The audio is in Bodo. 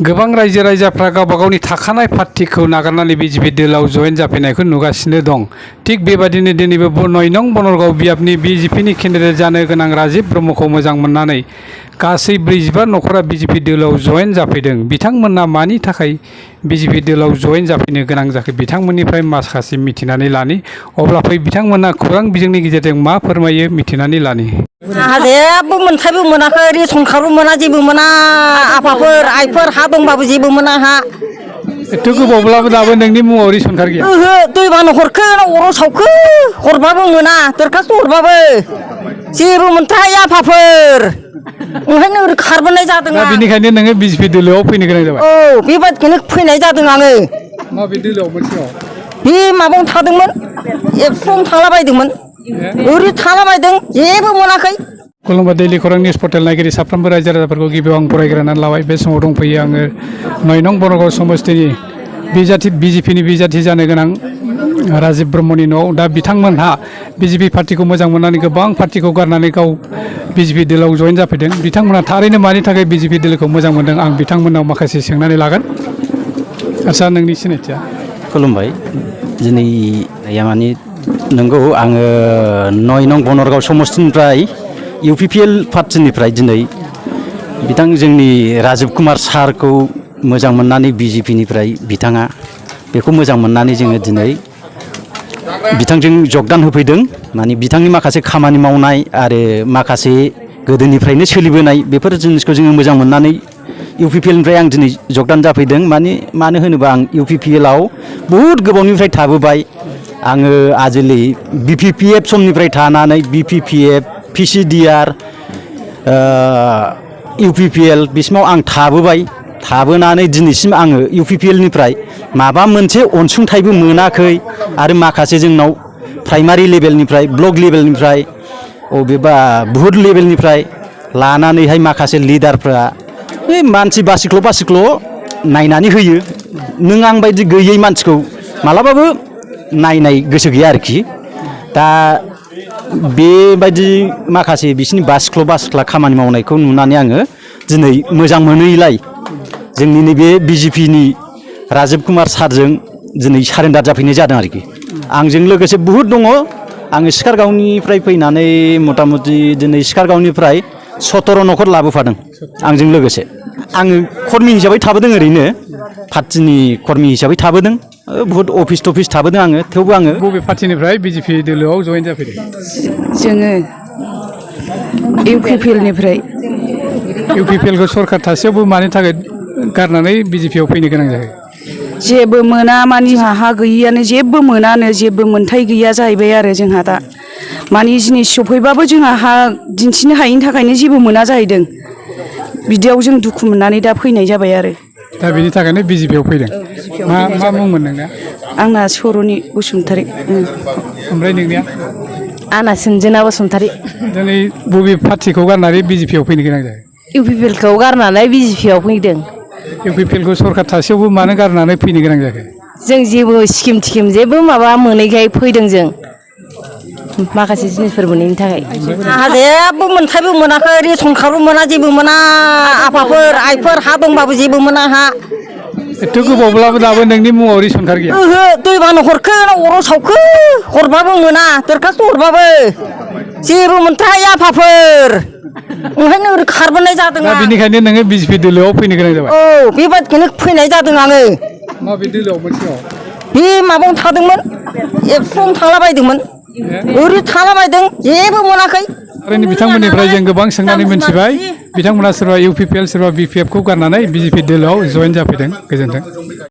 गोबां रायजो राजाफ्रा गावबा गावनि थाखानाय पार्टिखौ नागारनानै बिजेपि दोलाव जयेन जाफैनायखौ नुगासिनो दं। थिग बेबादिनो दिनैबो 9 नं बनरगाव बियाबनि बिजेपिनि केन्डिडेट जानो गोनां राजिब ब्रह्मखौ मोजां मोननानै गासै 45 नखरा बिजेपि दोलाव जयेन जाफैदों। बिथांमोना मानि थाखाय बिजेपि दोलाव जयेन जाफैनो गोनां जाखो बिथांमोननिफ्राय माखासे मिथिनानै लानि। अब्ला फै बिथांमोना खौरां बिजोंनि गेजेरजों मा फोरमायो मिथिनानै लानि। आंहा जेबो मोनथायबो मोनाखै, रेसन कार्डबो मोना, जेबो मोना। आफाफोर आइफोर हा दंबाबो जेबो मोना आंहा। एथ' गोबावब्लाबो दाबो नोंनि मुङाव रेसन कार्ड गैया? ओहो, दैबाना हरखो ना अराव सावखो हरबाबो मोना, दरखास्त हरबाबो जेबो मोनथाय आफाफोर। ओंखायनो ओरै खारबोनाय जादों दा आं। बेनिखायनो नोङो बिजेपि दोलोआव फैनो गोनां जाबाय? औ, बेबादिनो फैनाय जादों आङो। माबे दोलोआवमोन सिगाङाव? बे माबायावनो थादोंमोन, एबसुआवनो थालाबायदोंमोन। ओरै थालाबायदों, जेबो मोनाखै। खुलुमबाय दैलि खौरां निउस पर्टेल नायगिरि साफ्रोमबो रायजो राजाफोरखौ गिबियाव आं बरायग्रोनानै लाबाय। बे समाव दंफैयो आङो 9 नं बनरगाव समस्तिनि बिजेपिनि बिजाथि जानो गोनां राजिब ब्रह्मनि न'आव। दा बिथांमोनहा बिजेपि पार्टिखौ मोजां मोननानै गोबां पार्टिखौ गारनानै गाव बिजेपि दोलोआव जयेन जाफैदों। बिथांमोनहा थारैनो मानि थाखाय बिजेपि दोलोखौ मोजां मोनदों आं बिथांमोननाव माखासे सोंनानै लागोन। आच्चा, नोंनि सिनायथिया? खुलुमबाय। दिनै माने नंगौ, आङो 9 नं बनरगाव समस्तिनिफ्राय UPPL पार्टिनिफ्राय दिनै बिथां जोंनि राजिब कुमार सारखौ मोजां मोननानै बिजेपिनिफ्राय बिथाङा बेखौ मोजां मोननानै जोङो दिनै बिथांजों जगदान होफैदों। माने बिथांनि माखासे खामानि मावनाय आरो माखासे गोदोनिफ्रायनो सोलिबोनाय बेफोर जिनिसखौ जोङो मोजां मोननानै UPPLनिफ्राय आं दिनै जगदान जाफैदों। मानो होनोबा आं UPPLआव बहुद गोबावनिफ्राय थाबोबाय। आङो आजिलि BPPF समनिफ्राय थानानै BPPF, PCDR, UPPL बिसिमाव आं थाबोनानै दिनैसिम आङो UPPLनिफ्राय माबा मोनसे अनसुंथाइबो मोनाखै। आरो माखासे जोंनाव प्राइमारि लेभेलनिफ्राय, ब्लक लेभेलनिफ्राय, अबेबा बुहुत लेभेलनिफ्राय लानानैहाय माखासे लिडारफ्रा बे मानसि बासिख्ल' नायनानै होयो। नों आं बायदि गैयै मानसिखौ मालाबाबो नायनाय गोसो गैया आरोखि। दा बेबायदि माखासे बिसिनि बासिख्ला खामानि मावनायखौ नुनानै आङो दिनै मोजां मोनैलाय जोंनि नैबे बिजेपिनि राजिब कुमार सारजों दिनै सारेन्डार जाफैनाय जादों आरोखि। आंजों लोगोसे बहुद दङ। आङो सिखारगावनिफ्राय फैनानै मथा मथि दिनै सिखारगावनिफ्राय 17 नखर लाबोफादों आंजों लोगोसे। आङो कर्मि हिसाबै थाबोदों, ओरैनो पार्टिनि कर्मि हिसाबै थाबोदों। बहुत अफिस टफिस थाबोदों आङो, थेवबो आङो। बबे पार्टिनिफ्राय बिजेपि दोलोआव जयेन जाफैदों? जोङो UPPLनिफ्राय। UPPLखौ सरकार थासेयावबो मानि थाखाय गारनानै बिजेपिआव फैनो गोनां जाखो? जेबो मोना, मानि हा गैयियानो जेबो मोनानो, जेबो मोनथाय गैया जाहैबाय आरो जोंहा दा। मानि जिनिस सफैबाबो जोंहा हा दिन्थिनो हायिनि थाखायनो जेबो मोना जाहैदों। बिदियाव जों दुखु मोननानै दा फैनाय जाबाय आरो। दा बेनि थाखायनो बिजेपिआव फैदों। मा मुंमोन नोंना? आंना सर'नि बसुमतारी। ओमफ्राय नोंनिया? आंना सोंजना बसुमतारी। दिनै बबे पार्टिखौ गारनानै बिजेपिआव फैनो गोनां जाखो? UPPLखौ गारनानै बिजेपिआव फैदों। UPPLखौ सरकार थासेयावबो मानो गारनानै फैनो गोनां जाखो? जों जेबो स्किम थिकिम जेबो माबा मोनैखाय फैदों जों, माखासे जिनिसफोर मोनैनि थाखाय। आंहा जेबो मोनथायबो मोनाखै, रेसन कार्डबो मोना, जेबो मोना। आफाफोर आइफोर हा दंबाबो जेबो मोना आंहा। एथ' गोबावब्लाबो दाबो नोंनि मुङाव रेसन कार्ड गैया? ओहो, दैबाना हरखो ना अराव सावखो हरबाबो मोना, दरखास्त हरबाबो जेबो मोनथाय आफाफोर। ओंखायनो ओरै खारबोनाय जादों दा आं। बेनिखायनो नोङो बिजेपि दोलोआव फैनो गोनां जाबाय? औ, बेबादिनो फैनाय जादों आङो। माबे दोलोआवमोन सिगाङाव? बे माबायावनो थादोंमोन, एबसुआवनो थालाबायदोंमोन। ओरै थालाबायदों, जेबो मोनाखै। ओरैनो बिथांमोननिफ्राय जों गोबां सोंनानै मोनथिबाय। बिथांमोना सोरबा UPPL सोरबा BPF खौ गारनानै बिजेपि दोलोआव जयेन जाफैदों। गोजोन्थों।